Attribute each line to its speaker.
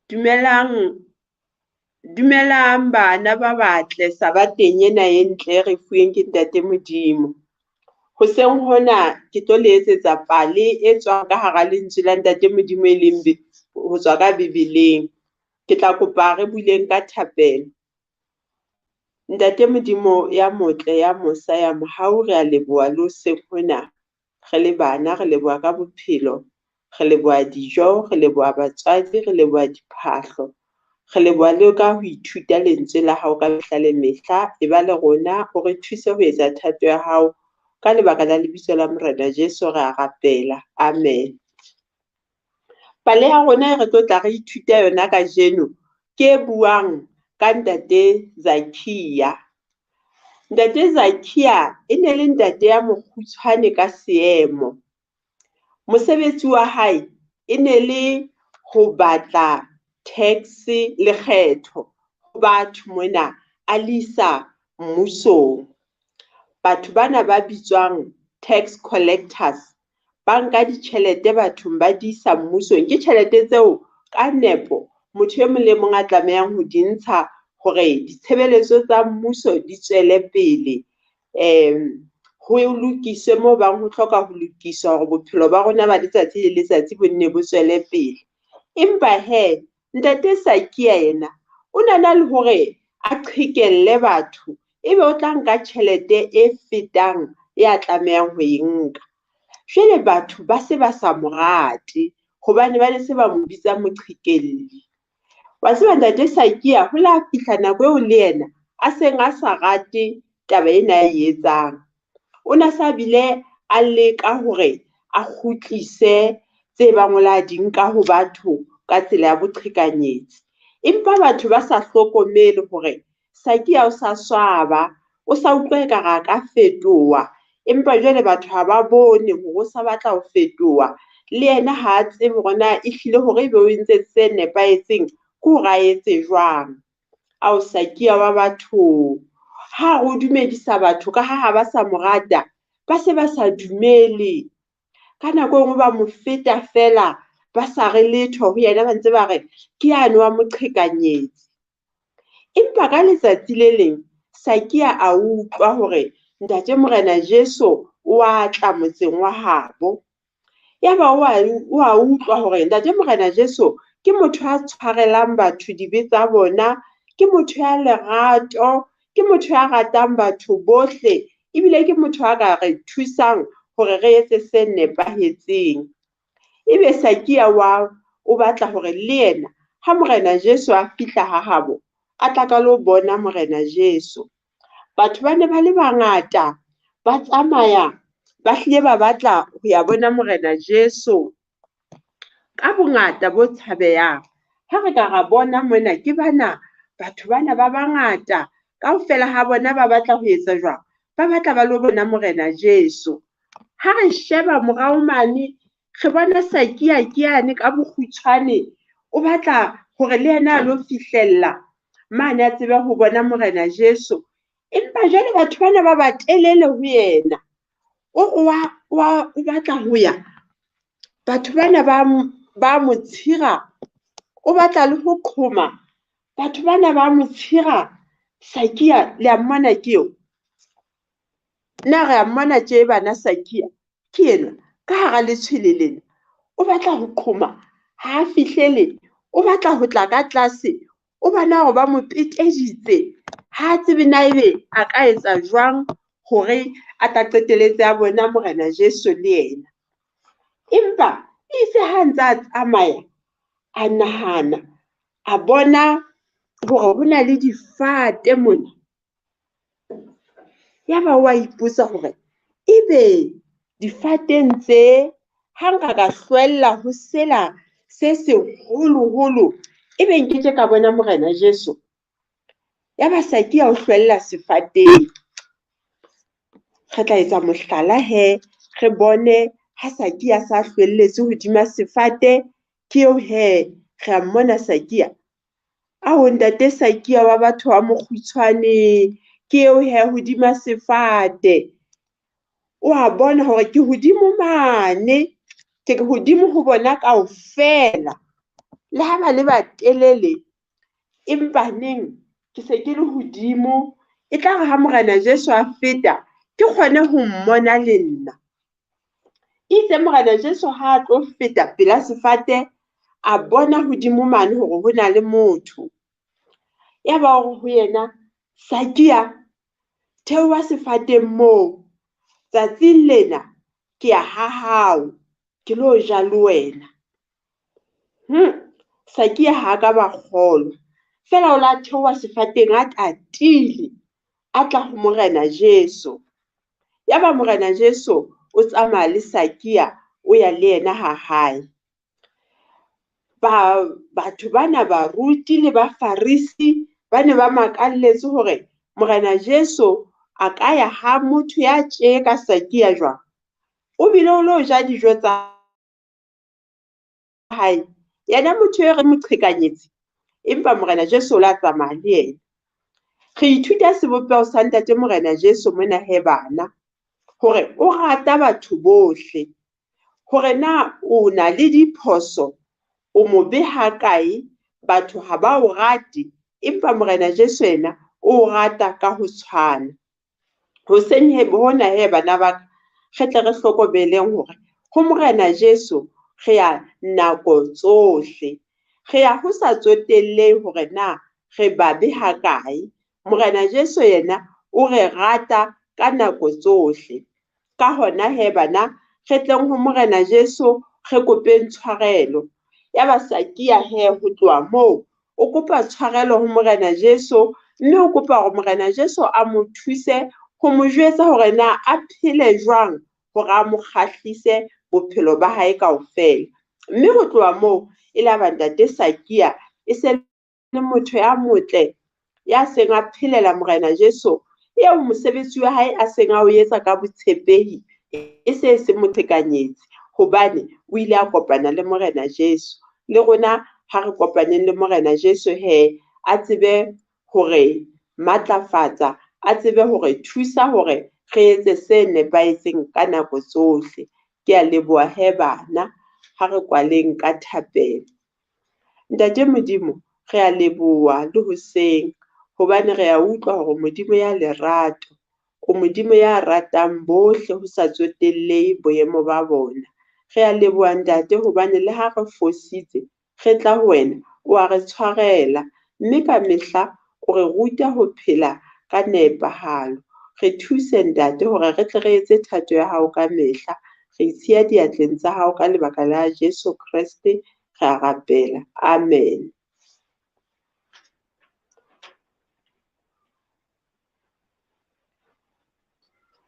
Speaker 1: Dumelang, dumelang bana ba batle sabateng ena e ntle e re fuweng ke ntate Modimo. Hoseng hona ke tlo le etsetsa pale e tswang ka hara lentswe la ntate Modimo e leng ho tswa ka Bebeleng. Ke tla kopa re buleng ka thapelo. Ntate Modimo ya motle, ya mosa, ya mohau, rea leboha le hoseng hona. Re le bana re leboha ka bophelo, re leboha dijo, re leboha batswadi, re leboha diphahlo, re leboha le ka ho ithuta lentswe la hao ka mehla le mehla. E ba le rona, o re thuse ho etsa thato ya hao. Ka lebaka la lebitso la Morena Jesu rea rapela, amen. Pale ya rona e re tlo tla re ithuta yona kajeno ke e buang ka ntate Zakia. Ntate Zakia e ne le ntate ya mokgutshwane ka seemo. Mosebetsi wa hae e ne le ho batla tax lekgetho ho batho mona a le isa mmusong. Batho bana ba bitswang tax collectors, ba nka ditjhelete bathong ba di isa mmusong. Ke tjhelete tseo ka nepo motho e mong le mong a tlamehang ho di ntsha hore ditshebeletso tsa mmuso di tswele pele. Ho lokiswe mo bang ho hloka ho lokiswa hore bophelo ba rona ba letsatsi le letsatsi bo nne bo tswele pele. Empa he, ntate Sakia yena o na na le hore a qhekelle batho, ebe o tla nka tjhelete e fetang ya tlamehang ho e nka. Jwale batho ba se ba sa mo rate hobane ba ne se ba mo bitsa moqhekelli. Wa tseba ntate Sakia ho la fihla nako eo le yena a seng a sa rate taba ena a e etsang. O na sa bile a leka hore a kgutlise tse bang o la di nka ho batho ka tsela ya boqhekanyetsi. Empa batho ba sa hlokomele hore Sakia o sa swaba, o sa utlwa ekare a ka fetoha. Empa jwale batho ha ba bone hore o sa batla ho fetoha. Le yena ha a tsebe hore na ehlile hore ebe o entse se nepahetseng ke hore a etse jwang. Ao Sakia wa batho, ha re o dumedisa batho ka ha ha ba sa mo rata, ba se ba sa dumele. Ka nako e nngwe ba mo feta feela, ba sa re letho ho yena ba ntse ba re ke yane wa moqhekanyetsi. Empa ka letsatsi le leng Sakia a utlwa hore ntate Morena Jesu o a tla motseng wa habo. Yaba o a utlwa hore ntate Morena Jesu ke motho a tshwarelang batho dibe tsa bona, ke motho ya lerato, ke motho ya ratang batho bohle, ebile ke motho a ka re thusang hore re etse se nepahetseng. Ebe Sakia wa o batla hore le yena ha Morena Jesu a fihla ha habo, a tla ka lo bona Morena Jesu. Batho ba ne ba le bangata, ba tsamaya, ba hlile ba batla ho ya bona Morena Jesu ka bongata bo tshabehang. Ha re ka ra bona mona ke bana batho bana ba bangata kaofela ha bona ba batla ho etsa jwang? Ba batla ba lo bona Morena Jesu. Ha re sheba morao mane, re bona Sakia ke yane ka bokgutshwane, o batla hore le yena a lo fihlella mane a tsebe ho bona Morena Jesu. Empa jwale batho bana ba batelele ho yena. O o batla ho ya, batho bana ba mo tshira, o batla le ho qhoma, batho bana ba mo tshira. Sakia le a mmona ke eo? Na re a mmona tje bana Sakia? Ke enwa ka hara letshwele lena. O batla ho qhoma, ha a fihlele, o batla ho tla ka tlase, o bona hore ba mo peteditse. Ha a tsebe na ebe a ka etsa jwang hore a tla qetelletse a bona Morena Jesu le yena. Empa itse ha ntse a tsamaya, a nahana, a bona hore ho na le difate mona. Yaba wa ipotsa hore ebe difateng tse ha nka ka hlwella ho sela se seholoholo, ebe nkeke ka bona Morena Jesu. Yaba Sakia o hlwella sefateng. Re tla etsa mohlala he, re bone ha Sakia a sa hlwelletse hodima sefate, ke eo he, re a mmona Sakia. Ao ntate Sakia wa batho wa mokgutshwane, ke eo he hodima sefate. O a bona hore ke hodimo mane, ke hodimo ho bona kaofela. Le ha ba le batelele, empa neng ke se ke le hodimo, e tla re ha Morena Jesu a feta, ke kgone ho mmona le nna. Itse Morena Jesu ha a tlo feta pela sefate, a bona hodimo mane hore ho na le motho. Yaba o re ho yena, Sakia, theoha sefateng moo. Tsatsing lena ke ya ha hao, ke lo ja le wena. Sakia ha a ka ba kgolwa. Feela o la theoha sefateng a tatile, a tla ho Morena Jesu. Yaba Morena Jesu o tsamaya le Sakia, o ya le yena ha hae. Batho bana baruti le bafarisi ba ne ba makalletse hore Morena Jesu a ka ya ha motho ya tje ka Sakia jwang. O bile o lo ja dijo tsa hae. Yena motho e re moqhekanyetsi, empa Morena Jesu o la tsamaya le yena. Re ithuta sebopeho sa Ntate Morena Jesu mona he bana, hore o rata batho bohle. Hore na o na le diphoso, o mobe hakae, batho ha ba o rate, empa Morena Jesu yena o rata ka ho tshwana. Hoseng hona he bana ba ka, re tle re hlokomeleng hore ho Morena Jesu re ya nako tsohle. Re ya ho sa tsotellehe hore na re babe hakae. Morena Jesu yena o re rata ka nako tsohle. Ka hona he bana, re tleng ho Morena Jesu re kopeng tshwarelo. Yaba Sakia he ho tloha moo, o kopa tshwarelo ho Morena Jesu, mme o kopa hore Morena Jesu a mo thuse ho mo jwetsa hore na a phele jwang hore a mo kgahlise bophelo ba hae kaofela. Mme ho tloha moo, e la ba Ntate Sakia e se le motho ya motle, ya seng a phelela Morena Jesu, eo mosebetsi wa hae a seng a o etsa ka botshepehi, e se se moqhekanyetsi, hobane o ile a kopana le Morena Jesu. Le rona ha re kopaneng le Morena Jesu he, a tsebe hore matlafatsa, a tsebe hore thusa hore re etse se nepahetseng ka nako tsohle. Ke a leboha he bana, ha re kwaleng ka thapelo. Ntate Modimo, re a leboha le hoseng, hobane re a utlwa hore Modimo ya lerato, o Modimo ya ratang bohle ho sa tsotellehe boemo ba bona. Re a leboha Ntate hobane le ha re fositse, re tla ho wena, o a re tshwarela, mme ka mehla o re ruta ho phela ka nepahalo. Re thuse Ntate hore re tle re etse thato ya hao ka mehla. Re itshiya diatleng tsa hao ka lebaka la Jesu Kreste, re a rapela. Amen.